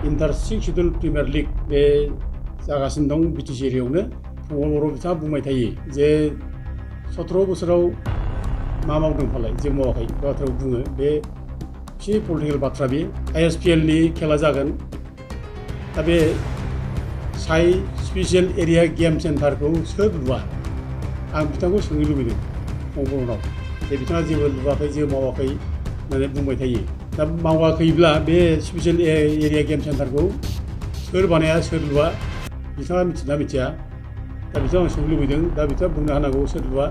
इंटार-6 schedule premier league बे जागासिनो दं बिटिसि एरियायावनो फंबाय बिथाङा बुंबाय थायो जे 17 बोसोराव मा मावदों फालाय जेबो मावाखै बाथ्राखौ बुङो बे एसे पलिटिकेल बाथ्रा बे ISPL नि खेला जागोन दा बे साइ स्पेशल एरिया गेम सेन्टारखौ सोर लुआ आं बिथांखौ सोंनो लुबैदों फंबायनाव जे बिथाङा जेबो लुवाखै जेबो मावाखै होननानै बुंबाय थायो दा मावाखैब्ला बे स्पेशल एरिया गेम सेन्टारखौ सोर बानाया सोर लुआ बिथाङा मिथिना मिथिया दा बिथाङा आं सोंनो लुबैदों दा बिथाङा बुंनो हानांगौ सोर लुआ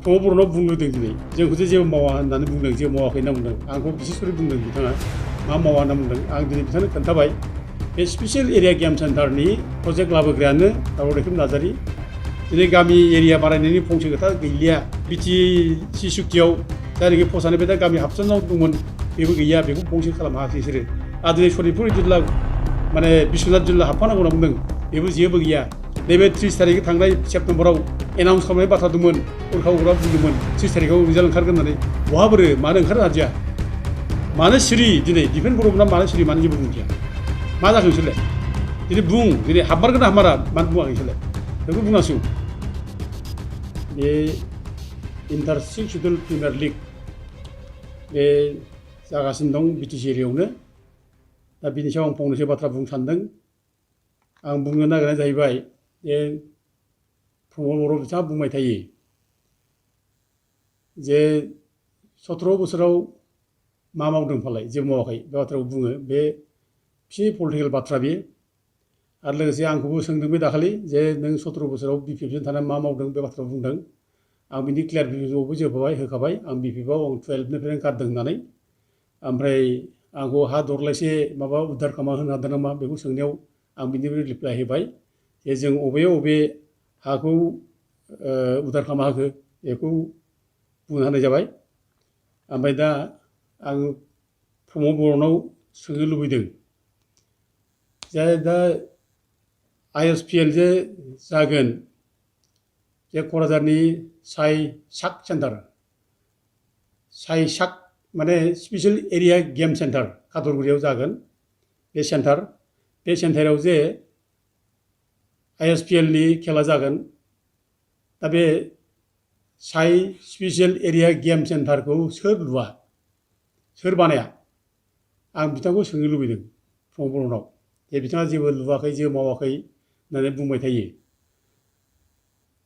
फंबाय बर'नाव बुंलुदों दिनै जोंखौसो जेबो मावा होननानै बुंदों जेबो मावाखै होनना बुंदों आंखौ बिसेस करि बुंदों बिथाङा मा मावा होनना बुंदों आं दिनै बिथांनो खोन्थाबाय बे स्पेशल एरिया गेम सेन्टारनि प्रजेक्ट लाबोग्रायानो दावरदैखोम नार्जारी दिनै गामि एरिया बारायनायनि फंसे खोथा गैलिया बिटिसि सुक्तियाव जायनाखि फसानिफ्राय दा गामि हाबसननाव दंमोन बेबो गैया बेखौ फंसे खालामनो हायाखै बिसोरो आरो दिनै सनितपुर जिल्ला माने बिश्वनाथ जिल्ला हाबफानांगौ होनना बुंदों बेबो जेबो गैया नैबे 30 तारिख थांनाय सेप्तेम्बराव एनाउन्स खालामनाय बाथ्रा दंमोन उरखाव उरखाव बुंदोंमोन 30 तारिखआव रिजाल्ट ओंखारगोन होननानै बहाबोरो मानो ओंखारनो हादिया मानो सिरि दिनै दिफेन बर'मोना मानो सिरि मानो जेबो बुंदिया मा जाखो नोंसोरलाय दिनै बुं दिनै हाबमारगोन ना हाबमारा मानो बुङाखै नोंसोरलाय बेखौ बुंनांसिगौ बे इंटार-6 शेड्यूल प्रिमियार लीग बे जागासिनो दं बिटिसि एरियायावनो दा बिनि सायाव आं फंनैसो बाथ्रा बुंनो सानदों आं बुंनो नागिरनाया जाहैबाय जे फंबाय बर' बिथाङा बुंबाय थायो जे 17 बोसोराव मा मावदों फालाय जेबो मावाखै बे बाथ्राखौ बुङो बे एसे पलिटिकेल बाथ्रा बे आरो लोगोसे आंखौबो सोंदों बे दाखालि जे नों 17 बोसोराव बिपिएफजों थानानै मा मावदों बे बाथ्राखौ बुंदों आं बिनि क्लियारिफिकेसनखौबो होखाबाय आं बिपिएफआव आं 12निफ्रायनो गारदों होननानै ओमफ्राय आंखौ हा दरलायसे माबा उद्धार खालामना होनो हादों नामा बेखौ सोंनायाव आं बिनिफ्राय रिप्लाय होबाय जे जों अबे हाखौ उद्धार खालामना होखो बेखौ बुंनो हानाय जाबाय ओमफ्राय दा आं फंबाय बर'नाव सोंनो लुबैदों जे दा ISPL जे जागोन जे क'क्राझारनि साइ साक सेन्टार साइ साक माने स्पेशल एरिया गेम सेन्टार कादरगुरियाव जागोन बे सेन्टाराव जे ISPL नि खेला जागोन दा बे साइ स्पेशल एरिया गेम सेन्टारखौ सोर लुआ सोर बानाया आं बिथांखौ सोंनो लुबैदों फंबाय बर'नाव जे बिथाङा जेबो लुवाखै जेबो मावाखै होननानै बुंबाय थायो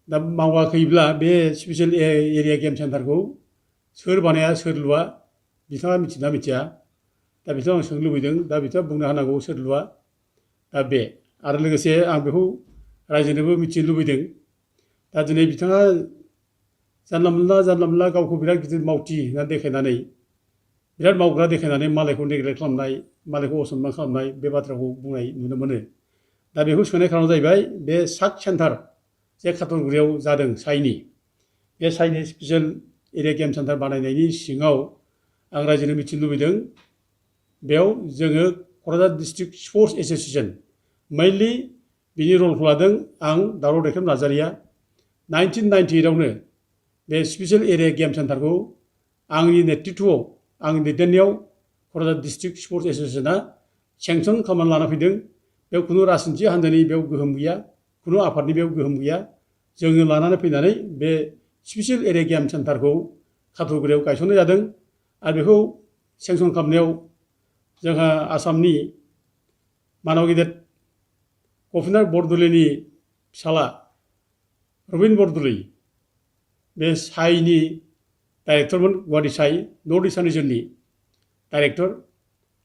दा मावाखैब्ला बे स्पेशल एरिया गेम सेन्टारखौ सोर बानाया सोर लुआ बिथाङा मिथिना मिथिया दा बिथाङा आं सोंनो लुबैदों दा बिथाङा बुंनो हानांगौ सोर लुआ दा बे आरो लोगोसे आं बेखौ रायजोनोबो मिथिनो लुबैदों दा दिनै बिथाङा जानला मोनला गावखौ बिराद गिदिर मावथि होननानै देखायनानै बिराद मावग्रा देखायनानै मालायखौ नेग्लेक्ट खालामनाय मालायखौ असनमान खालामनाय बे बाथ्राखौ बुंनाय नुनो मोनो दा बेखौ सोंनाय खारना जाहैबाय बे साक सेन्टार जे कादरगुरियाव जादों साइनि बे साइनि स्पेशल एरिया गेम सेन्टार बानायनायनि सिङाव आं रायजोनो मिथिनो लुबैदों बेयाव जोङो क'क्राझार डिस्ट्रिक्ट स्पर्ट्स एस'सिएशन मेइनलि बिनि रलखौ लादों आं दावरदैखोम नार्जारीया 1998आवनो बे स्पेशल एरिया गेम सेन्टारखौ आंनि नेतृत्वआव आंनि दैदेननायाव क'क्राझार डिस्ट्रिक्ट स्पर्ट्स एस'सिएशना सेंसन खालामनानै लाना फैदों बेयाव खुनु राजनिथि हान्जानि बेयाव गोहोम गैया खुनु आफादनि बेयाव गोहोम गैया जोङो लानानै फैनानै बे स्पेशल एरिया गेम सेन्टारखौ कादरगुरियाव गायसननाय जादों आरो बेखौ सेंसन खालामनायाव जोंहा आसामनि मानव गेदेर गपिनाथ बरदलैनि फिसाला रबिन बरदलै बे साइनि डाइरेक्टरमोन गुवाहाटि साइ नर्थ इस्टार्न रिजननि डाइरेक्टर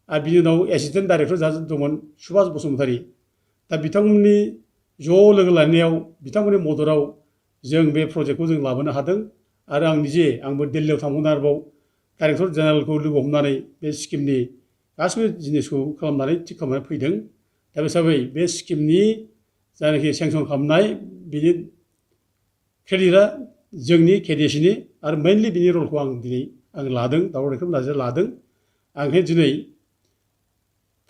आरो बिनि उनाव एसिस्टेन्ट डाइरेक्टर दंमोन सुभाष बसुमतारी दा बिथांमोननि ज' लोगो लानायाव बिथांमोननि मददाव जों बे प्रजेक्टखौ जों लाबोनो हादों आरो आं निजे आंबो दिल्लीयाव थांगोन आरोबाव डाइरेक्टर जेनेरेलखौ लोगो हमनानै बे स्किमनि गासैबो जिनिसखौ खालामनानै थिग खालामनानै फैदों दा बे हिसाबै बे स्किमनि जायनाखि सेंसन खालामनाय बिनि क्रेडिटआ जोंनि केडिएसिनि आरो मेइनलि बिनि रलखौ आं दिनै लादों दावरदैखोम नार्जारीया लादों आं ओंखायनो दिनै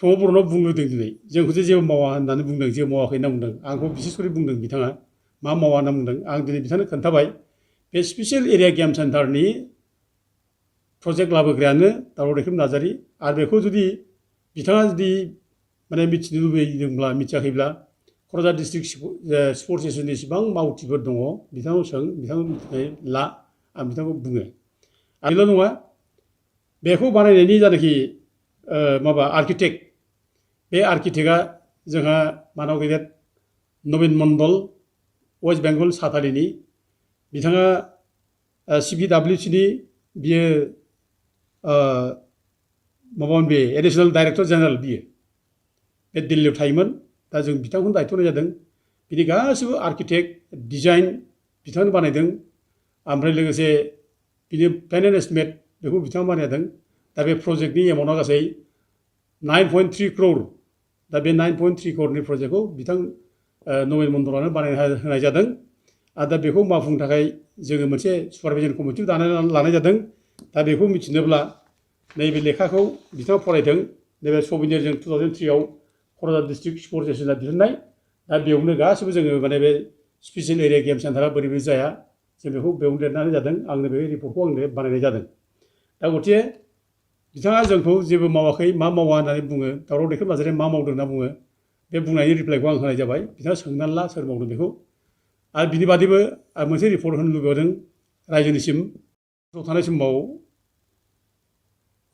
फंबाय बर'नाव बुंलुदों दिनै जोंखौसो जेबो मावा होननानै बुंदों जेबो मावाखै होनना बुंदों आंखौ बिसेस करि बुंदों बिथाङा मा मावा होनना बुंदों आं दिनै बिथांनो खोन्थाबाय बे स्पेशल एरिया गेम सेन्टारनि प्रजेक्ट लाबोग्रायानो दावरदैखोम नार्जारी आरो बेखौ जुदि बिथाङा जुदि माने मिथिनो लुबैदोंब्ला मिथियाखैब्ला क'क्राझार डिस्ट्रिक्ट स्पर्ट्स एस'सियेसननि जेसेबां मावथिफोर दङ बिथांनाव सों बिथांखौ मिथिनाय ला आं बिथांखौ बुङो आरोल' नङा बेखौ बानायनायनि जानाखि माबा आर्किटेक्ट बे आर्किटेक्टआ जोंहा मानाव गेदेर नबिन मण्डल वेस्ट बेंगल साथारिनि बिथाङा CPWCनि बियो माबामोन बे एडिसनेल डाइरेक्टर जेनेरेल बियो बे दिल्लीयाव थायोमोन दा जों बिथांखौनो दायथ' होनाय जादों बिनि गासिबो आर्किटेक्ट डिजाइन बिथाङानो बानायदों ओमफ्राय लोगोसे बिनि प्लेन एन्ड एस्टिमेट बेखौ बिथाङा बानायदों दा बे प्रजेक्टनि एमाउन्टआ गासै 9.3 crore दा बे 9.3 crore प्रजेक्टखौ बिथां नबिन मण्डलानो बानायना होनाय जादों आरो दा बेखौ मावफुंनो थाखाय जोङो मोनसे सुपारभिजन कमिटि दानानै लानाय जादों दा बेखौ मिथिनोब्ला नैबे लेखाखौ बिथाङा फरायदों नैबे सबिनेरजों 2003 आव क'क्राझार डिस्ट्रिक्ट स्पर्ट्स एस'सियेसना दिहुननाय दा बेयावनो गासिबो जोङो माने बे स्पेसियेल एरिया गेम सेन्टारा बोरै बोरै जाया जों बेखौ बेयावनो लिरनानै जादों आंनो बे रिपर्टखौ आंनो बानायनाय जादों दा गथिखे बिथाङा जोंखौ जेबो मावाखै मा मावा होननानै बुङो दावराव देखाय नार्जारिया मा मावदों होनना बुङो बे बुंनायनि रिप्लाइखौ आं होनाय जाबाय बिथाङा सोंनानै ला सोर मावदों बेखौ आरो बिनि बादैबो आं मोनसे रिपर्ट होनो लुबैदों रायजोनिसिम थानाय समाव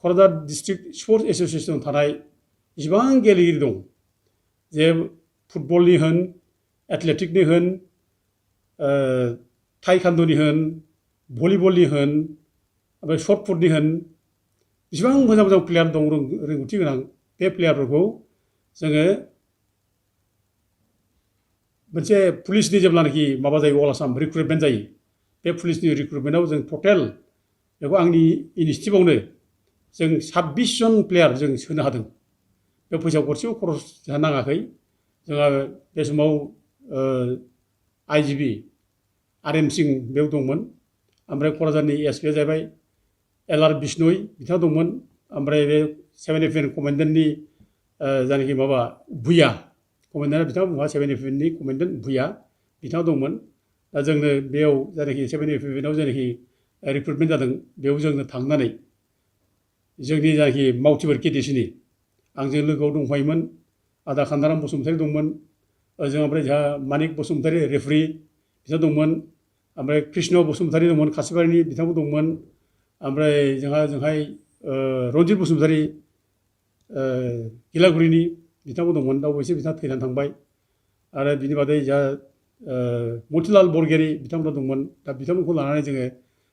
क'क्राझार डिस्ट्रिक्ट स्पर्ट्स एस'सियेसनाव थानाय जेसेबां गेलेगिरि दं जे फुटबलनि होन एथलेटिकनि होन टाइकान्ड'नि होन भलिबलनि होन ओमफ्राय शर्ट पुटनि होन बेसेबां मोजां मोजां प्लेयार दं रोंगौथि गोनां बे प्लेयारफोरखौ जोङो मोनसे पुलिसनि जेब्लानाखि माबा जायो अल आसाम रिक्रुटमेन्ट जायो बे पुलिसनि रिक्रुटमेन्टआव जों टटेल बेखौ आंनि इनिसिएटिभआवनो जों 26 जन प्लेयार जों सोनो हादों बे फैसा गरसेबो खरस नाङाखै जोंहा बे समाव IGP RM सिंह बेयाव दंमोन ओमफ्राय क'क्राझारनि SP आ जाहैबाय LR बिष्णुय बिथाङा दंमोन ओमफ्राय बे 7FM कमेन्डेन्टनि जायनाखि माबा भुइया कमेन्डेन्टआ बिथाङा बुङा 7FMनि कमेन्डेन्ट भुइया बिथाङा दंमोन दा जोंनो बेयाव जायनाखि 7FMआव जायनाखि रिक्रुटमेन्ट जादों बेयाव जोंनो थांनानै जोंनि जायनाखि मावथिफोर KDCनि आंजों लोगोआव दंफायोमोन आदा खान्दाराम बसुमतारी दंमोन ओजों ओमफ्राय जोंहा मानिक बसुमतारी रेफारि बिथां दंमोन ओमफ्राय कृष्ण बसुमतारी दंमोन खासिबारिनि बिथांबो दंमोन ओमफ्राय जोंहाय रन्जित बसुमतारी गिलागुरिनि बिथांबो दंमोन दा अबयसे बिथाङा थैनानै थांबाय आरो बिनि बादै जोंहा मतिलाल बरगयारी बिथांमोना दंमोन दा बिथांमोनखौ लानानै जोङो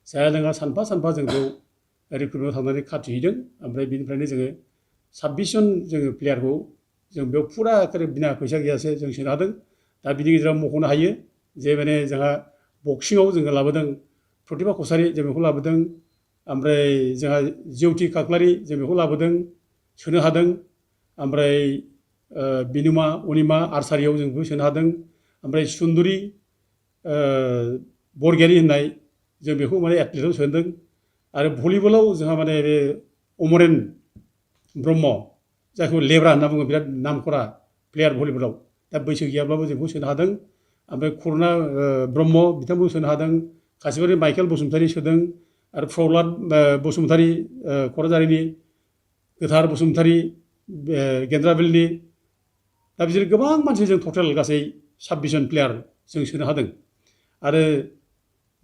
जाया लोङा सानफा सानफा जों बेयाव रिक्रुटमेन्टआव थांनानै खाथिहैदों ओमफ्राय बिनिफ्रायनो जोङो 26 जन जोङो प्लेयारखौ जों बेयाव फुरा बिना फैसा गैयासे जों सोनो हादों दा बिनि गेजेराव मख'नो हायो जे माने जोंहा बक्सिंआव जोङो लाबोदों प्रतिभा कसारी जों बेखौ लाबोदों ओमफ्राय जोंहा जेउथि खाख्लारि जों बेखौ लाबोदों सोनो हादों ओमफ्राय बिनुमा अनिमा आर्सारियाव जों बेखौ सोनो हादों ओमफ्राय सुन्दुरि बरगयारी होननाय जों बेखौ माने एथलेटआव सोदों आरो भलिबलाव जोंहा माने बे अमरेन ब्रह्म जायखौ लेब्रा होनना बुङो बिराद नामखरा प्लेयार भलिबलाव दा बैसो गैयाब्लाबो जों बेखौ सोनो हादों ओमफ्राय करुणा ब्रह्म बिथांखौ सोनो हादों खासिबारि माइकेल बसुमतारी सोदों आरो प्रहलाद बसुमतारी क'क्राझारिनि गोथार बसुमतारी गेन्द्राबिलनि दा बिदिनो गोबां मानसि जों टटेल गासै 26 जन प्लेयार जों सोनो हादों आरो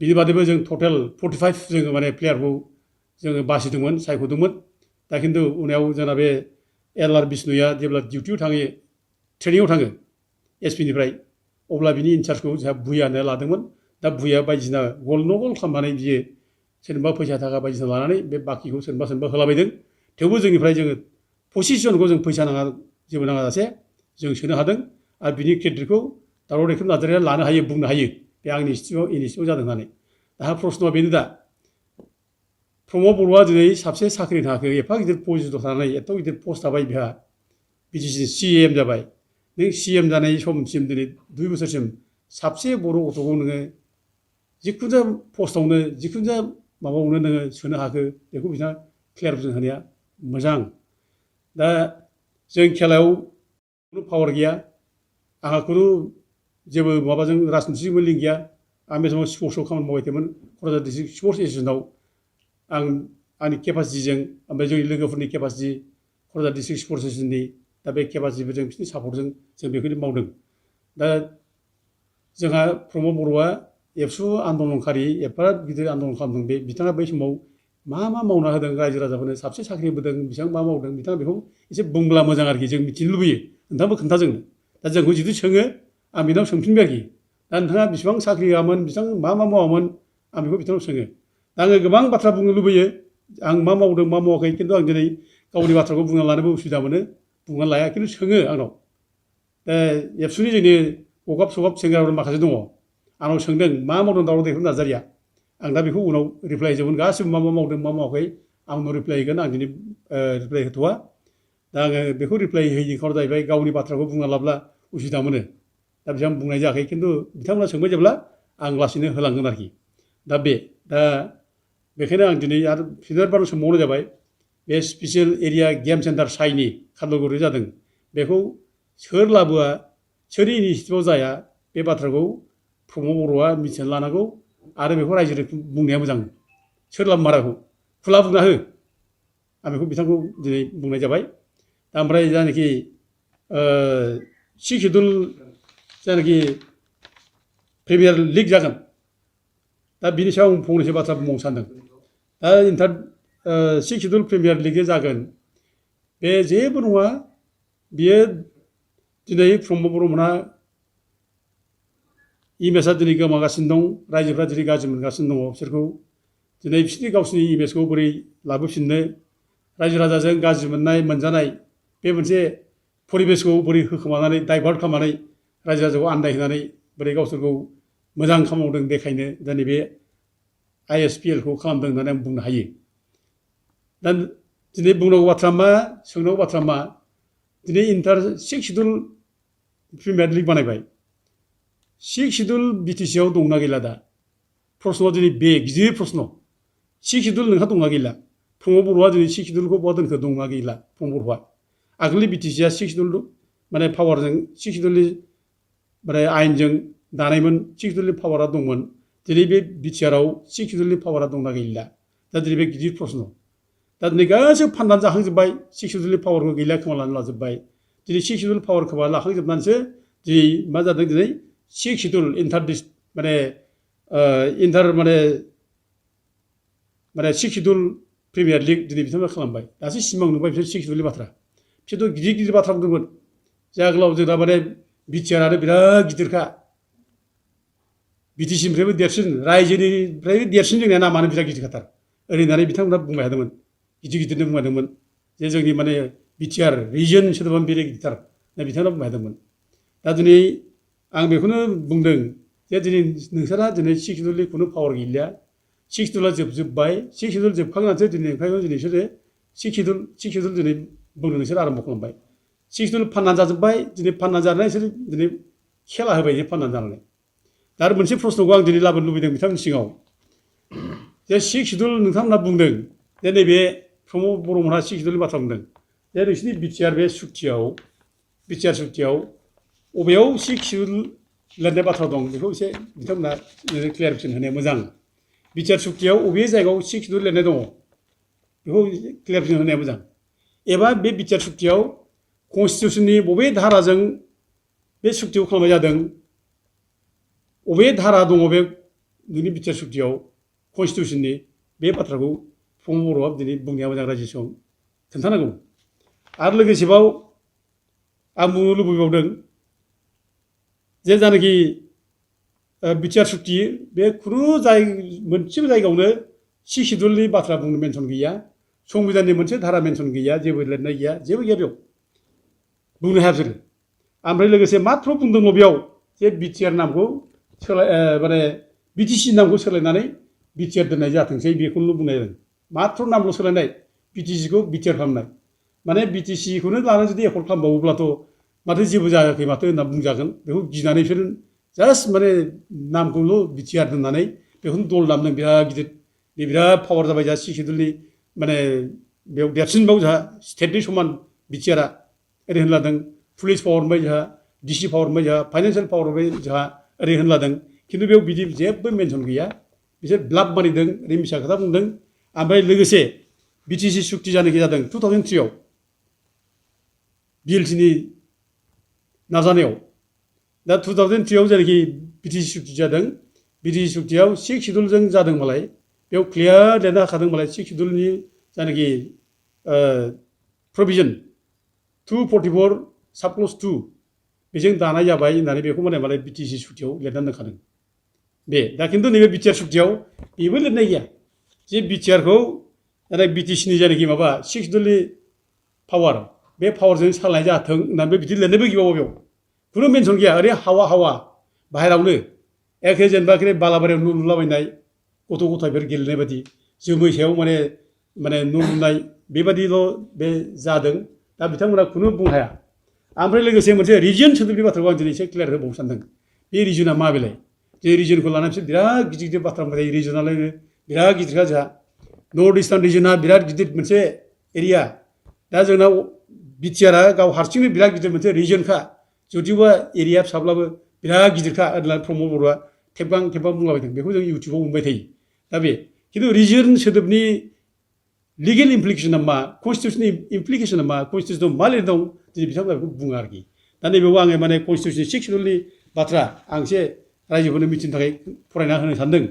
बिनि बादैबो जों टटेल 45 जोङो माने प्लेयारखौ जोङो बासिदोंमोन सायख'दोंमोन दा खिन्थु उनाव जोंना बे LR बिष्णुया जेब्ला डिउटियाव थाङो ट्रेनिङाव थाङो SPनिफ्राय अब्ला बिनि इनचार्जखौ जोंहा भुइयानो लादोंमोन दा भुइया बायदिसिना गल न' गल खालामनानै बियो सोरनोबा फैसा थाखा बायदिसिना लानानै बे बाखिखौ सोरनोबा होलाबायदों थेवबो जोंनिफ्राय जोङो 25 जनखौ जों फैसा नाङा जेबो नाङा जासे जों सोनो हादों आरो बिनि क्रेडिटखौ दावराव देखाय नार्जारिया लानो हायो बुंनो हायो बे आंनि इनिसिएटिभआव जादों होननानै दा प्रश्नआ बेनो दा प्रमद बर'आ दिनै साबसे साख्रि थाखो एफा गिदिर पजिसनाव थानानै एथ' गिदिर पस्ट थाबाय बिहा BTC CM जाबाय नों CM जानाय समसिम दिनै 2 बोसोरसिम साबसे बर' गथ'खौ नोङो जिखुनु जाया पस्टआवनो जिखुनु जाया माबायावनो नोङो सोनो हाखो बेखौ बिथाङा क्लियार बुंनो हानाया मोजां दा जों खेलायाव खुनु पावार गैया आंहा खुनु जेबो माबाजों राजनितिजोंबो लिंक गैया आं बे समाव स्पर्ट्सआव खामानि मावबाय थायोमोन क'क्राझार डिस्ट्रिक्ट स्पर्ट्स एस'सियेसनाव आं आंनि केपासिटिजों ओमफ्राय जोंनि लोगोफोरनि केपासिटि क'क्राझार डिस्ट्रिक्ट स्पर्ट्स एस'सियेसननि दा बे केपासिटिफोरजों बिसोरनि सापर्टजों जों बेखौनो मावदों। दा जोंहा प्रमद बर'आ एबसु आन्दलनखारि एफा गिदिर आन्दलन खालामदों। बे बिथाङा बै समाव मा मावना होदों रायजो राजाफोरनो साबसे साख्रि होदों, बेसेबां मा मावदों, बिथाङा बेखौ एसे बुंब्ला मोजां आरोखि, जों मिथिनो लुबैयो। नोंथाङाबो खोन्था जोंनो। दा जोंखौ जुदि सोङो आं बिनाव सोंफिनबाय आरोखि, दा नोंथाङा बेसेबां साख्रि होआमोन, बेसेबां मा मावामोन, आं बेखौ बिथांनाव सोङो। दा आङो गोबां बाथ्रा बुंनो लुबैयो, आं मा मावदों मा मावाखै, खिन्थु आं दिनै गावनि बाथ्राखौ बुंना लानोबो उसुबिदा मोनो, बुंना लाया, खिन्थु सोङो आंनाव। दा एबसुनि जोंनि गगाब सगाब सेंग्राफोर माखासे दङ, आंनाव सोंदों मा मावदों दावराव दैखां नार्जारिया। आं दा बेखौ उनाव रिप्लाय होजोबगोन, गासिबो मा मावदों मा मावाखै आं उनाव रिप्लाय होगोन। आं दिनै रिप्लाय होथ'वा। दा आङो बेखौ रिप्लाय होयिनि खारना जाहैबाय गावनि बाथ्राखौ बुंना लाब्ला उसुबिदा मोनो। दा बेखौ आं बुंनाय जायाखै, खिन्थु बिथांमोना सोंबाय जेब्ला आं लासैनो होलांगोन आरोखि। दा बेखायनो आं दिनै आरो फिनजाथि सोंबावनाय जाबाय, बे स्पेसियेल एरिया गेम सेन्टार साइनि खारलुगुरि जादों, बेखौ सोर लाबोआ, सोरनि इनिसियेटिभआव जाया, बे बाथ्राखौ प्रमद बर'आ मिथिना लानांगौ आरो बेखौ रायजोनो बुंनाया मोजां। सोर लाबोमाराखौ खुला बुंना हो, आं बेखौ बिथांखौ दिनै बुंनाय जाबाय। दा ओमफ्राय जानाखि सिक्स सिडुल जानाखि प्रिमियार लिग जागोन, दा बिनि सायाव आं फंनैसो बाथ्रा बुंबावनो सानदों। दा सिक्स सिडुल प्रिमियार लिग जागोन, बे जेबो नङा, बियो दिनै प्रमद बर'मोनहा इमेजआ दिनै गोमागासिनो दं, रायजोफ्रा दिनै गाज्रि मोनगासिनो दङ बिसोरखौ। दिनै बिसोरनि गावसिनि इमेजखौ बोरै लाबोफिननो, रायजो राजाजों गाज्रि मोननाय मोनजानाय बे मोनसे परिबेसखौ बोरै होखोमानानै डाइभार्ट खालामनानै रायजो राजाखौ आन्दायहोनानै बोरै गावसोरखौ मोजां खामावदों देखायनो दिनै बे ISPLखौ खालामदों होननानै आं बुंनो हायो। दा दिनै बुंनांगौ बाथ्रा मा, सोंनांगौ बाथ्रा मा, दिनै सिक्स सिडुल प्रिमियार लिग बानायबाय, सिक्स सिडुल बिटिसिआव दंना गैला? दा प्रश्नआ दिनै बे गिदिर प्रश्न। सिक्स सिडुल नोंहा दंना गैला? प्रमद बर'आ दिनै सिक्स सिडुलखौ बहा दोनखो, दंना गैला प्रमद बर'आ? आगोलनि बिटिसिआ सिक्स सिडुल माने पावारजों, सिक्स सिडुलनि माने आयेनजों दानायमोन, सिक्स सिडुलनि पावारा दंमोन। दिनै बे बिटिआरआव सिक्स सिडुलनि पावारा दंना गैला? दा दिनै बे गिदिर प्रश्न। दा दिनै गासैबो फाननानै जाखांजोब्बाय, सिक्स सिडुलनि पावारखौ गैला खोमानानै लाजोब्बाय। दिनै सिक्स सिडुल पावार खोमा लाखांजोबनानैसो दिनै मा जादों, दिनै सिक्स सिडुल माने सिक्स सिडुल प्रिमियार लिग दिनै बिथांमोना खालामबाय। दासो सिमां नुबाय बिसोर सिक्स सिडुलनि बाथ्रा। बिसोरथ' गिदिर गिदिर बाथ्रा बुंदोंमोन, जे आगोलाव जोंना माने बिटिआरानो बिराद गिदिरखा, बिटिसिनिफ्रायबो देरसिन, रायजोनिफ्रायबो देरसिन, जोंनिया नामानो बिराद गिदिरखाथार ओरै होननानै बिथांमोना बुंबाय थादोंमोन, गिदिर गिदिरनो बुंबाय थादोंमोन, जे जोंनि माने बिटिआर रिजन सोदोबानो बिराद गिदिरथार होनना बिथांमोना बुंबाय थादोंमोन। दा दिनै आं बेखौनो बुंदों जे दिनै नोंसोरहा दिनै सिक्स सिडुलनि खुनु पावार गैलिया, सिक्स सिडुला जोबजोब्बाय। सिक्स सिडुल जोबखांनानैसो दिनै ओंखायनो दिनै बिसोरो सिक्स सिडुल दिनै बुंनो नोंसोर आरम्भ खालामबाय। सिक्स सिडुल फाननानै जाजोब्बाय, दिनै फाननानै जानानै बिसोर दिनै खेला होबाय, जे फाननानै जानानै। दा आरो मोनसे प्रश्नखौ आं दिनै लाबोनो लुबैदों बिथांमोननि सिगाङाव, जे सिक्स सिडुल नोंथांमोनहा बुंदों जे नैबे प्रमद बर'मोनहा सिक्स सिडुलनि बाथ्रा बुंदों, जे नोंसिनि बिटिआर बे सुक्तियाव बबेयाव सिक्स सिडुल लिरनाय बाथ्रा दं, बेखौ एसे बिथांमोना क्लियारिफिकेसन होनाया मोजां। बिटिआर सुक्तियाव बबे जायगायाव सिक्स सिडुल लिरनाय दङ, बेखौ क्लियारिफिकेसन होनाया मोजां। एबा बे बिटिआर सुक्तियाव कनस्टिटिउसननि बबे धाराजों बे सुक्तिखौ खालामनाय जादों, बबे धारा दङ बे नोंनि बिटिआर सुक्तियाव कनस्टिटिउसननि, बे बाथ्राखौ प्रमद बर'आ दिनै बुंनाया मोजां, रायजो सिगाङाव खोन्थानांगौ। आरो लोगोसेबाव आं बुंनो लुबैबावदों जे जानाखि बिटिआर सुक्ति, बे खुनु मोनसेबो जायगायावनो सिक्स सिडुलनि बाथ्रा बुंनो मेनसन गैया, संबिधाननि मोनसे धारा मेनसन गैया, जेबो लिरनाय गैया, जेबो गैया बेयाव, बुंनो हाया बिसोरो। ओमफ्राय लोगोसे माथ्र बुंदोंल' बेयाव जे बिटिआर नामखौ माने बिटिसि नामखौ सोलायनानै बिटिआर दोननाय जाथोंसै, बेखौल' बुंनाय जादों। माथ्र नामल' सोलायनाय, बिटिसिखौ बिटिआर खालामनाय, माने बिटिसिखौनो लानानै जुदि एकर्ड खालामबावोब्लाथ' माथो जेबो जायाखै माथो होनना बुंजागोन। बेखौ गिनानै बिसोर जास्ट माने नामखौल' बिटिआर दोननानै बेखौनो दल दामदों, बिराद गिदिर, बे बिराद पावार जाबाय जोंहा सिक्स सिडुलनि, माने बेयाव देरसिनबाव जोंहा स्टेटनि समान बिटिआरआ ओरै होनलादों। पुलिस पावार मोनबाय जोंहा, डिसि पावार मोनबाय जोंहा, फाइनान्सियेल पावार मोनबाय जोंहा, ओरै होनलादों। खिन्थु बेयाव बिदि जेबो मेनसन गैया, बिसोर ब्लाफ मारिदों, ओरै मिसा खोथा बुंदों। ओमफ्राय लोगोसे बिटिसि सुक्ति जानाखि जादों 2003आव, BLTनि नाजानायाव दा 2003आव जायनाखि BTC सुक्ति जादों BTC सुक्तियाव 6 शिड्युलजों जादोंबालाय बेयाव क्लियार लिरना होखादोंबालाय 6 शिड्युलनि जायनाखि प्रभिजन 244 साबक्लस 2 बेजों दानाय जाबाय होननानै बेखौ माने BTC सुक्तियाव लिरनानै दोनखादों बे दा खिन्थु नैबे बिटिआर सुक्तियाव बेबो लिरनाय गैया जे बिटिआरखौ BTCनि जायनाखि माबा 6 शिड्युलनि पावार बे पावारजों सालायनाय जाथों होननानै बिदि लिरनायबो गैया बेयाव खुनु मेनसन गैया ओरै हावा बाहेरावनो एखे जेनेबा बालाबारियाव न' लुलाबायनाय गथ' गथायफोर गेलेनाय बायदि जोमै सायाव माने न' लुनाय बेबादिल' बे जादों दा बिथांमोना खुनु बुंनो हाया ओमफ्राय लोगोसे मोनसे रिजन सोदोबनि बाथ्राखौ आं दिनै एसे क्लियार होबावनो सानदों बे रिजना मा बेलाय जे रिजनखौ लानानै बिसोर बिराद गिदिर गिदिर बाथ्रा बुंबाय रिजनालायनो बिराद गिदिरखा जोंहा नर्थ इस्टार्न रिजना बिराद गिदिर मोनसे एरिया दा जोंनाव बिटिआरआ गाव हारसिंनो बिराद गिदिर मोनसे रिजनखा जुदिबा एरिया फिसाब्लाबो बिराद गिदिरखा होननानै प्रमद बर'आ खेबगां बुंलाबाय दं बेखौ जों इउटुबाव मोनबाय थायो दा बे खिन्थु रिजन सोदोबनि लिगेल इमप्लिकेसना मा कनस्टिटिउसननि इमप्लिकेसना मा कनस्टिटिउसनाव मा लिरनाय दं दिनै बिथांमोना बेखौ बुङो आरोखि दा नैबेयाव आङो माने कनस्टिटिउसननि 6 शिड्युलनि बाथ्रा आं एसे रायजोफोरनो मिथिनो थाखाय फरायना होनो सानदों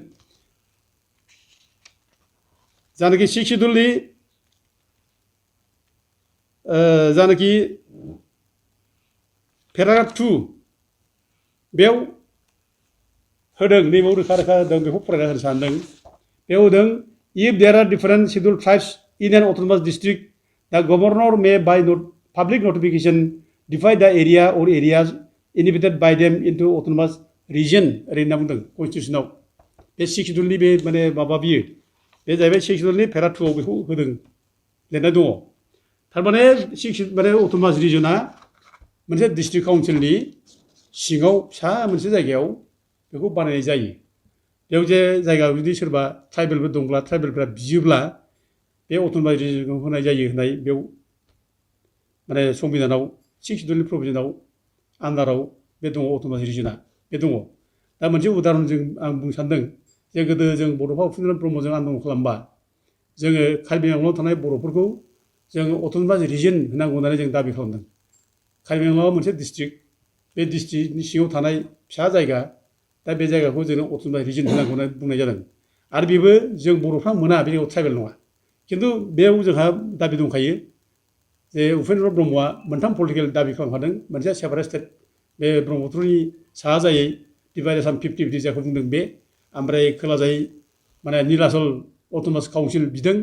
जानाखि 6 शिड्युलनि जानाखि पेराग्राफ 2 बेयाव होदों नैबाव रोखा होदों बेखौ फरायना होनो सानदों बेयाव होदों if there are different scheduled tribes in an autonomous district the governor may by public notification divide the area or areas inhabited by them into autonomous region ओरै होनना बुंदों कनस्टिटिउसनाव बे 6 शिड्युलनि बे माने माबा बियो बे जाहैबाय 6 शिड्युलनि पेरा 2 आव बेखौ होदों लिरनाय दङ थारमाने माने अट'नमास रिजना मोनसे डिस्ट्रिक्ट काउन्सिलनि सिङाव फिसा मोनसे जायगायाव बेखौ बानायनाय जायो बेयाव जे जायगा जुदि सोरबा ट्राइबेलफोर दंब्ला ट्राइबेलफ्रा बियोब्ला बे अट'नमास रिजनखौ होनाय जायो होननाय बेयाव माने संबिधानाव 6 शिड्युलनि प्रभिजनाव आन्दाराव बे दङ अट'नमास रिजना बे दङ दा मोनसे उदाहरनजों आं बुंनो सानदों जे गोदो जों बड'फा उपेन्द्र ब्रह्मजों आन्दलन खालामबा जोङो कार्बि आंलंआव थानाय बर'फोरखौ जों अट'नमास रिजन होनांगौ होननानै जों दाबि खालामदों कार्बि आंलंआ मोनसे डिस्ट्रिक्ट बे डिस्ट्रिक्टनि सिङाव थानाय फिसा जायगा दा बे जायगाखौ जोङो अट'नमास रिजन होनांगौ होननानै बुंनाय जादों आरो बेबो जों बर'फ्रा मोना बे ट्राइबेल नङा खिन्थु बेयाव जोंहा दाबि दंखायो जे उपेन्द्र ब्रह्मआ मोनथाम पलिटिकेल दाबि खालामखादों मोनसे सेपारेट स्टेट बे ब्रह्मपुत्रनि साहा जायै डिभाइड आसाम 50-50 जायखौ बुंदों बे ओमफ्राय खोलाजायै माने नीलाचल अट'नमास काउन्सिल बिदों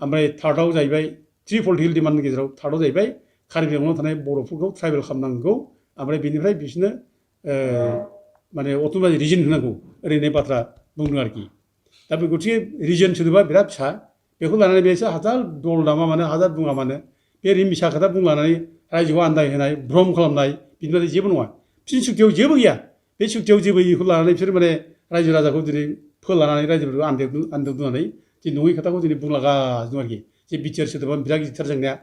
ओमफ्राय थार्डआव जाहैबाय 3 पलिटिकेल डिमान्डनि गेजेराव थार्डआव जाहैबाय कार्बि आंलंआव थानाय बर'फोरखौ ट्राइबेल खालामनांगौ ओमफ्राय बेनिफ्राय बिसोरनो माने अट'नमास रिजन होनांगौ ओरैनो बाथ्रा बुंदों आरोखि दा बे गतिके रिजन सोदोबा बिराद फिसा बेखौ लानानै बेसो हाजार दल दामा मानो हाजार बुङा मानो बे मिसा खोथा बुंलानानै रायजोखौ आन्दायहोनाय भ्रम खालामनाय बिनि बादै जेबो नङा बिसोरनि सुक्तियाव जेबो गैया बे सुक्तियाव जेबो बेखौ लानानै बिसोर माने रायजो राजाखौ दिनै फोलानानै रायजोफोरखौ आन्दोदनानै दिनै नङै खोथाखौ दिनै बुंलागासिनो दं आरोखि जे बिटिआर सोदोबा बिराद गिदिरथार जेंनाया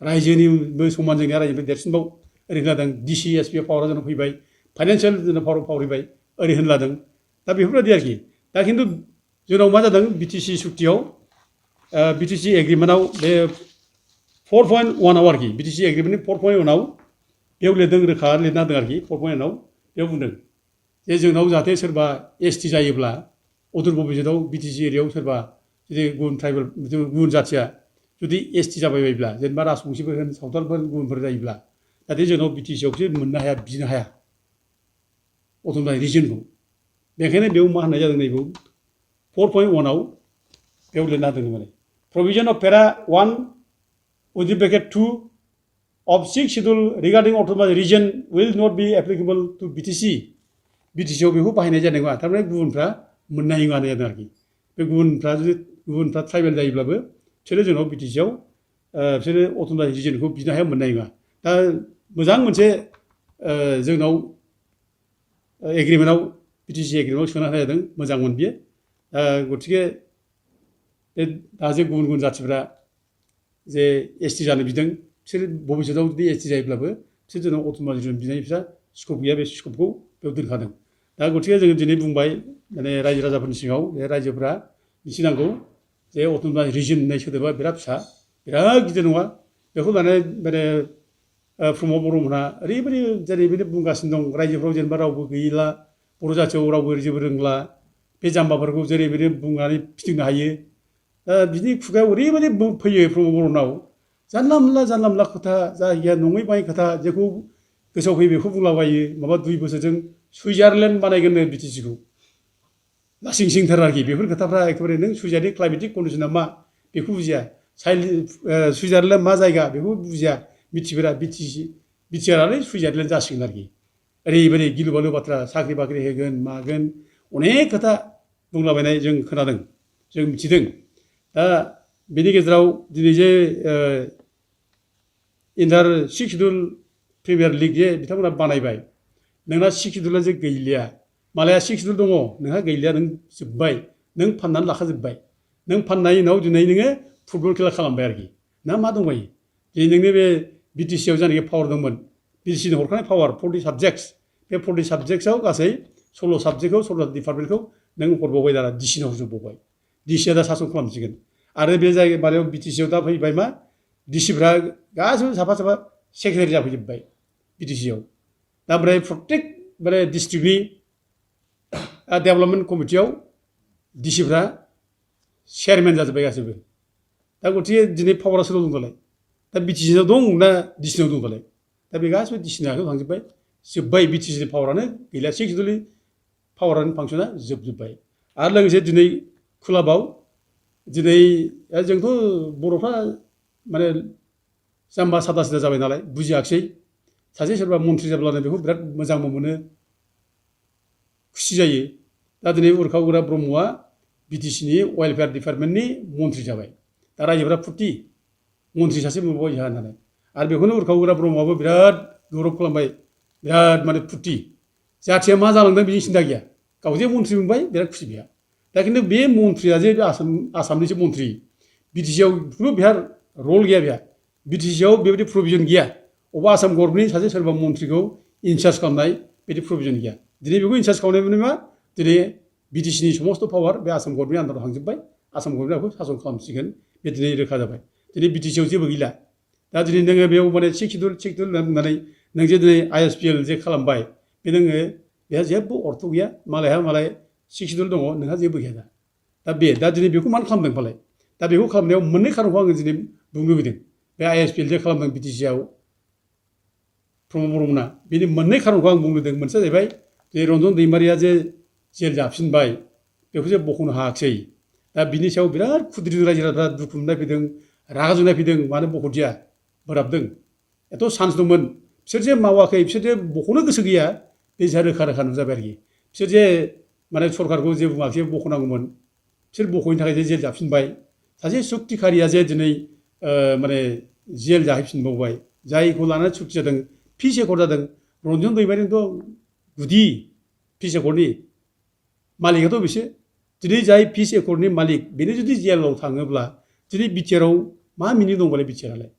रायजोनिबो समान जेंनाया रायजोनिफ्राय देरसिनबाव ओरै होनलादों डिसि एसपि पावारा जोंनाव फैबाय फाइनान्सियेल जोंनाव पावार फैबाय ओरै होनलादों दा बेफोरबायदि आरोखि दा खिन्थु जोंनाव मा जादों बिटिसि सुक्तियाव बिटिसि एग्रिमेन्टआव बे 4.1आव आरोखि बिटिसि एग्रिमेन्टनि 4.1आव बेयाव लिरदों रोखा लिरना होदों आरोखि 4.1आव बेयाव बुंदों जे जोंनाव जाहाथे सोरबा एसटि जायोब्ला अदुर भबिसतआव बिटिसि एरियायाव सोरबा जुदि गुबुन ट्राइबेल गुबुन जाथिया जुदि एसटि जाबायबायोब्ला जेनेबा राजबंसिफोर होन सावथालफोर गुबुनफोर जायोब्ला जाहाथे जोंनाव बिटिसिआवसो मोननो हाया बिनो हाया अट'नमास रिजनखौ बेखायनो बेयाव मा होननाय जादों नैबेयाव 4.1आव बेयाव लिरना होदों माने प्रभिजन अफ पेरा 1 within bracket 2 of 6 schedule regarding autonomous region will not be applicable to BTC BTCआव बेखौ बाहायनाय जानाय नङा थारमाने गुबुनफ्रा मोननो हायो होननाय जादों आरोखि बे गुबुनफ्रा ट्राइबेल जायोब्लाबो बिसोरो जोंनाव बिटिसिआव बिसोरो अट'नमास रिजनखौ बिनो हाया मोननाय नङा दा मोजां मोनसे जोंनाव एग्रिमेन्टआव बिटिसि एग्रिमेन्टआव सोना होनाय जादों मोजांमोन बियो गतिके बे दा जे गुबुन गुबुन जाथिफ्रा जे एसटि जानो बिदों बिसोर भबिसतआव जुदि एसटि जायोब्लाबो बिसोर जोंनाव अट'नमास रिजन बिनायनि फिसा स्कप गैया बे स्कपखौ बेयाव दोनखादों दा गतिके जोङो दिनै बुंबाय माने रायजो राजाफोरनि सिगाङाव बे रायजोफ्रा मिथिनांगौ जे अट'नमास रिजन होननाय सोदोबा बिराद फिसा बिराद गिदिर नङा बेखौ लानानै माने प्रमद बर'मोनहा ओरैबायदि जेरैबायदि बुंगासिनो दं रायजोफ्राव जेनेबा रावबो गैला बर' जाथियाव रावबो जेबो रोंला बे जाम्बाफोरखौ जेरैबायदि बुंनानै फिथिंनो हायो बिनि खुगायाव ओरैबायदि फैयो प्रमद बर'नाव जानला मोनला खोथा जायखिया नङै बाङै खोथा जेखौ गोसोआव फैयो बेखौ बुंलाबायो माबा 2 बोसोरजों सुइजारलेण्ड बानायगोननो बिटिसिखौ लासिं सिंथार आरोखि बेफोर खोथाफ्रा एखेबारे नों सुइजारनि क्लाइमेटिक कन्डिसना मा बेखौ बुजिया सुइजारलेण्ड मा जायगा बेखौ बुजिया मिथिफेरा बिटिआरआनो सुइजारलेण्ड जासिगोन आरोखि ओरैबायदि गिलु बालु बाथ्रा साख्रि बाख्रि होगोन मागोन अनेक खोथा बुंलाबायनाय जों खोनादों जों मिथिदों दा बेनि गेजेराव दिनै जे इन्डार 6 शिड्युल प्रिमियार लिग जे बिथांमोना बानायबाय नोंना 6 शिड्युला जे गैलिया मालाया 6 शिड्युल दङ नोंहा गैलिया नों जोब्बाय नों फाननानै लाखाजोब्बाय नों फाननायनि उनाव दिनै नोङो फुटबल खेला खालामबाय आरोखि ना मा दंबायो दिनै नोंनि बे बिटिसिआव जानाखि पावार दंमोन बिटिसिनो हरखानाय पावार 40 साबजेक्ट्स बे 40 साबजेक्ट्सआव गासै 16 साबजेक्टखौ 16 डिपार्टमेन्टखौ नों हरबावबाय दाना डिसिनो हरजोबबावबाय डिसिआ दा सासन खालामसिगोन आरो बे जायगा माबायाव बिटिसिआव दा फैबाय मा डिसिफ्रा गासैबो साफा साफा सेक्रेटारि जाफैजोब्बाय बिटिसिआव दा ओमफ्राय प्रत्येक माने डिस्ट्रिक्टनि डेभेलपमेन्ट कमिटियाव डिसिफ्रा चेयारमेन जाजोब्बाय गासैबो दा गथिखे दिनै पावारा सोरनाव दं दालाय दा बिटिसिनाव दं ना डिसिनाव दं दालाय दा बे गासैबो डिसिनि आखायाव थांजोब्बाय जोब्बाय बिटिसिनि पावारानो गैला 6 शिड्युलनि पावारानो फांसना जोबजोब्बाय आरो लोगोसे दिनै क्लाबाव दिनै जोंथ' बर'फ्रा माने जाम्बा सादा सिदा जाबाय नालाय बुजियाखिसै सासे सोरबा मन्थ्रि जाब्लानो बेखौ बिराद मोजांबो मोनो खुसि जायो दा दिनै उरखाव गोरा ब्रह्मआ बिटिसिनि वेलफेयार डिपार्टमेन्टनि मन्थ्रि जाबाय दा रायजोफ्रा फुरथि मन्थ्रि सासे मोनबाय जोंहा होननानै आरो बेखौनो उरखाव गोरा ब्रह्मआबो बिराद गौरब खालामबाय बिराद माने फुरथि जाथिया मा जालांदों बिनि सिन्था गैया गाव जे मन्थ्रि मोनबाय बिराद खुसि बेहा दा खिन्थु बे मन्थ्रिया जे आसामनिसो मन्थ्रि बिटिसिआव खुनु बेहा रल गैया बेहा बिटिसिआव बेबायदि प्रभिजन गैया अबा आसाम गभर्नमेन्टनि सासे सोरबा मन्थ्रिखौ इनचार्ज खालामनाय बिदि प्रभिजन गैया दिनै बेखौ इनचार्ज खालामनाय मा दिनै बिटिसिनि समस्त पावार बे आसाम गभर्नमेन्टनि आन्दाराव थांजोब्बाय आसाम गभर्नमेन्टआ बेखौ सासन खालामसिगोन बे दिनै रोखा जाबाय दिनै बिटिसिआव जेबो गैला दा दिनै नोङो बेयाव माने 6 शिड्युल होननानै नों जे दिनै ISPL जे खालामबाय बे नोङो बेहा जेबो अर्थ गैया मालायहा 6 शिड्युल दङ नोंहा जेबो गैया दा दिनै बेखौ मानो खालामदों फालाय दा बेखौ खालामनायाव मोननै खारनखौ आङो दिनै बुंनो लुबैदों बे ISPL जे खालामदों बिटिसिआव प्रमद बर'मोनहा बेनि मोननै खारनखौ आं बुंनो लुबैदों मोनसेया जाहैबाय जे रन्जन दैमारिया जे जेल जाफिनबाय बेखौ जे बख'नो हायाखिसै दा बिनि सायाव बिराद खुद्रिदों रायजो राजाफ्रा दुखु मोननाय फैदों रागा जोंनाय फैदों मानो बख'दिया बोराबदों एथ' चान्स दंमोन बिसोर जे मावाखै बिसोर जे बख'नो गोसो गैया बे जा रोखा रोखा नुजाबाय आरोखि बिसोर जे माने सरकारखौ जे बुङाखै बख'नांगौमोन बिसोर बख'यैनि थाखाय जे जेल जाफिनबाय सासे सुक्तिखारिया जे दिनै माने जेल जाहैफिनबावबाय जायखौ लानानै सुक्ति जादों पिस एकर्ड जादों रन्जन दैमारिनिथ' गुदि पिस एकर्डनि मालिकआथ' बिसोर दिनै जाय पिस एकर्डनि मालिक बेनो जुदि जेलाव थाङोब्ला दिनै बिटिआरआव मा मिनिं दंबालाय बिटिआरआलाय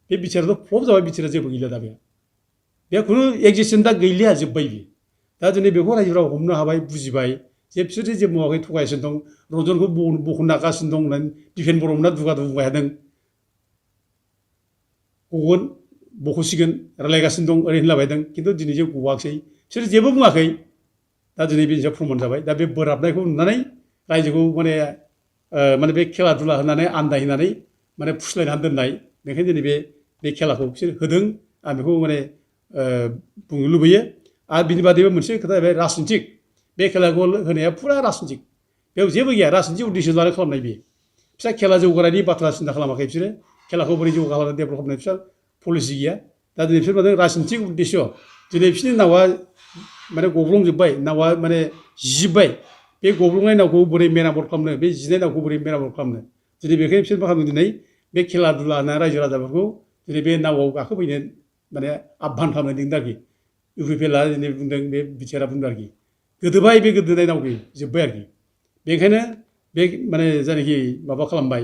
बे बिटिआरआथ' फ्लप जाबाय बिटिआरआ जेबो गैला दा बे खुनु एक्जिस्टेन्स दा गैलिया जोब्बाय बे दा दिनै बेखौ रायजोफ्रा हमनो हाबाय बुजिबाय जे बिसोर जेबो मावाखै थगायगासिनो दं रन्जनखौ बख'नो नागासिनो दं होननानै दिपेन बर'मोनहा दुगा बुंबाय थादों गगोन बख'सिगोन रायलायगासिनो दं ओरै होनलाबायदों खिन्थु दिनै जे गवाखिसै बिसोर जेबो बुङाखै दा दिनै बे प्रमान जाबाय दा बे बोराबनायखौ नुनानै रायजोखौ माने बे खेला दुला होनानै आन्दायहोनानै माने फुस्लायनानै दोननाय बेखायनो दिनै बे खेलाखौ बिसोर होदों आं बेखौ माने बुंनो लुबैयो आरो बिनि बादैबो मोनसे खोथा जाहैबाय राजनितिक बे खेलाखौ होनाया फुरा राजनितिक बेयाव जेबो गैया राजनितिक उद्देश्य लानानै खालामनाय बेयो फिसा खेला जौगानायनि बाथ्रा सिन्था खालामाखै बिसोरो खेलाखौ बोरै जौगाहोनानै डेभेलप खालामनाय फिसा पलिसि गैया दा दिनै बिसोर माने राजनितिक उद्देश्य दिनै बिसोरनि नावा माने गब्लंजोब्बाय नावा माने जिजोब्बाय बे गब्लंनाय नावखौ बोरै मेरामत खालामनो बे जिनाय नावखौ बोरै मेरामत खालामनो दिनै बेखायनो बिसोर मा खालामदों दिनै बे खेला दुला होनाय रायजो राजाफोरखौ दिनै बे नावआव गाखोफैनो माने आह्वान खालामनाय लिंदों आरोखि इउपिपिएलआ दिनै बुंदों बे बिटिआरआ बुंदों आरोखि गोदोबाय बे गोदोनाय नाव जोब्बाय आरोखि बेनिखायनो बे माने जायनाखि माबा खालामबाय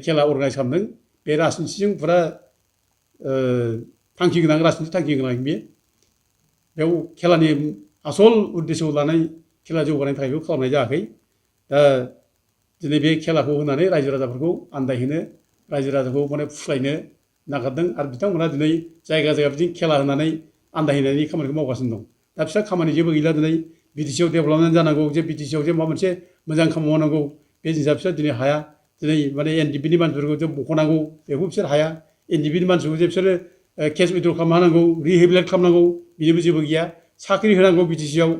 खेला अर्गानाइज खालामदों बे राजनितिजों फुरा थांखि गोनां राजनितिक थांखि गोनां बेयाव खेलानि आसल उद्देश्य लानाय खेला जौगानायनि थाखाय बेखौ खालामनाय जायाखै दा दिनै बे खेलाखौ होनानै रायजो राजाफोरखौ आन्दायहोनो रायजो राजाखौ माने फुस्लायनो नागारदों आरो बिथांमोना दिनै जायगा जायगा बिदिनो खेला होनानै आन्दायहैनायनि खामानिखौ मावगासिनो दं दा बिस्रा खामानि जेबो गैला दिनै बिटिसिआव डेभेलपमेन्ट जानांगौ जे बिटिसिआव जे माबा मोनसे मोजां खामानि मावनांगौ बे जिनिसा बिसोर दिनै हाया दिनै माने एनडिपिनि मानसिफोरखौ जे बख'नांगौ बेखौ बिसोर हाया एनडिपिनि मानसिखौ जे बिसोरो केस उइथड्र खालामना होनांगौ रिहेबिलेट खालामनांगौ बिनिबो जेबो गैया साख्रि होनांगौ बिटिसिआव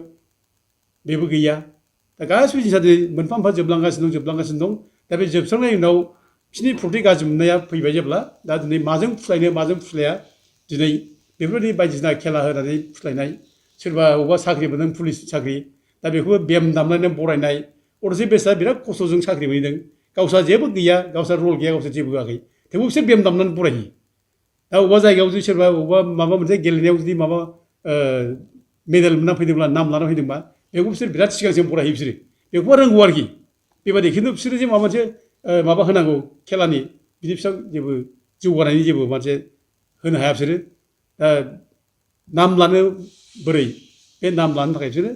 बेबो गैया दा गासिबो जिनिसा दिनै मोनफा मोनफा जोबलांगासिनो दं दा बे जोबस्रांनायनि उनाव बिसोरनि प्रफिट गाज्रि मोननाया फैबाय जेब्ला दा दिनै माजों फुस्लायनो माजों फुस्लाया दिनै बेफोरबायदि बायदिसिना खेला होनानै फुस्लायनाय सोरबा अबेबा साख्रि मोनदों पुलिस साख्रि दा बेखौबो बेम दामनानै बरायनाय अथ'से बेस्रा बिराद खस्थ'जों साख्रि मोनहैदों गावस्रा जेबो गैया गावस्रा रल गैया गावस्रा जेबो होआखै थेवबो बिसोर बेम दामनानै बरायहैयो दा अबेबा जायगायाव जुदि सोरबा अबेबा माबा मोनसे गेलेनायाव जुदि माबा मेडेल मोनना फैदोंब्ला नाम लाना फैदोंबा बेखौ बिसोर बिराद सिगांसिम बरायहैयो बिसोरो बेखौबो रोंगौ आरोखि बेबायदि खिन्थु बिसोरो जे माबा मोनसे माबा होनांगौ खेलानि बिदि बिसोर जेबो जौगानायनि जेबो मोनसे होनो हाया बिसोरो नाम लानो बोरै बे नाम लानो थाखाय बिसोरो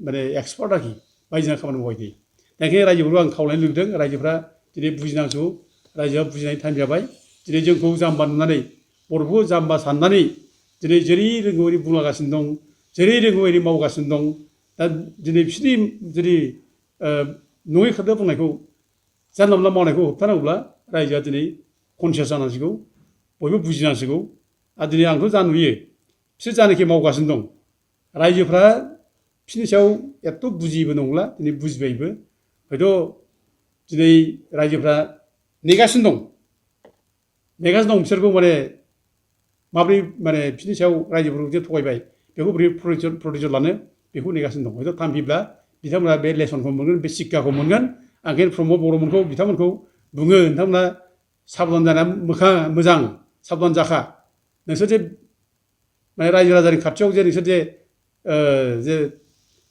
माने एक्सपार्ट आरोखि बायदिसिना खामानि मावबाय थायो दा ओंखायनो रायजोफोरखौ आं खावलायनो लुबैदों रायजोफ्रा दिनै बुजिनांगौ रायजोआ बुजिनायनि टाइम जाबाय दिनै जोंखौ जाम्बा नुनानै बर'खौ जाम्बा साननानै दिनै जेरै रोंगौ ओरै बुंलागासिनो दं जेरै रोंगौ ओरै मावगासिनो दं दा दिनै बिसोरनि जुदि नङै खोथा बुंनायखौ जानला मोनला मावनायखौ होबथानांगौब्ला रायजोआ दिनै कनसियास जानांसिगौ बयबो बुजिनांसिगौ आरो दिनै आंथ' जा नुयो बिसोर जानाखि मावगासिनो दं रायजोफ्रा बिसोरनि सायाव एथ' बुजियैबो नंला दिनै बुजिबायबो हयथ' दिनै रायजोफ्रा नेगासिनो दं बिसोरखौ माने माब्रै माने बिसोरनि सायाव रायजोफोरखौ जे थगायबाय बेखौ बोरै प्रटेक्सन लानो बेखौ नेगासिनो दं हयथ' थांखिब्ला बिथांमोना बे लेसनखौ मोनगोन बे शिक्षाखौ मोनगोन आं ओंखायनो प्रमद बर'मोनखौ बिथांमोनखौ बुङो नोंथांमोना साबधान जानाया मोजां साबधान जाखा नोंसोर जे माने रायजो राजानि खाथियाव जे नोंसोर जे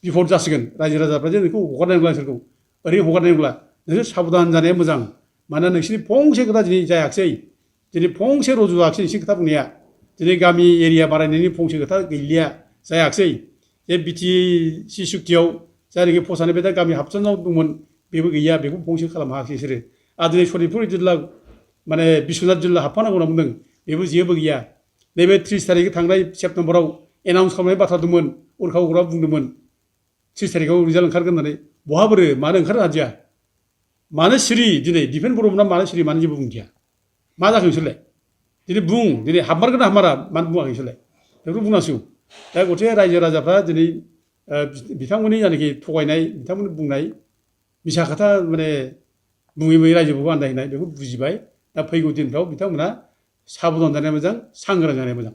बिपद जासिगोन रायजो राजाफ्रा जे नोंखौ हगारनाय नंला नोंसोरखौ ओरैनो हगारनाय नंला नोंसोर साबधान जानाया मोजां मानोना नोंसोरनि फंसे खोथा दिनै जायाखिसै दिनै फंसे रज'आखिसै नोंसोरनि खोथा बुंनाया दिनै गामि एरिया बारायनायनि फंसे खोथा गैलिया जायाखिसै जे बिटिसि सुक्तियाव जायनाखि फसायनाय दा गामि हाबसननाव दंमोन बेबो गैया बेखौ फंसे खालामनो हायाखिसै बिसोरो आरो दिनै सनितपुर जिल्ला माने बिश्वनाथ जिल्ला हाबफानांगौ होनना बुंदों बेबो जेबो गैया नैबे 30 थारिख थांनाय सेप्तेम्बराव एनाउन्स खालामनाय बाथ्रा दंमोन उरखाव उरखाव बुंदोंमोन 30 थारिखआव रिजाल्ट ओंखारगोन होननानै बहाबोरो मानो ओंखारनो हादिया मानो सिरि दिनै दिफेन बर'मोना मानो सिरि मानो जेबो बुंदिया मा जाखो नोंसोरलाय दिनै बुं दिनै हाबमारगोन ना हाबमारा मानो बुङाखै नोंसोरलाय बेखौ बुंनांसिगौ दा गथे रायजो राजाफ्रा दिनै बिथांमोननि जायनाखि थगायनाय बिथांमोननि बुंनाय मिसा खोथा माने बुङै बुङै रायजोफोरखौ आन्दायनाय बेखौ बुजिबाय दा फैगौ दिनफ्राव बिथांमोना साबधान जानाया मोजां सांग्रां जानाया मोजां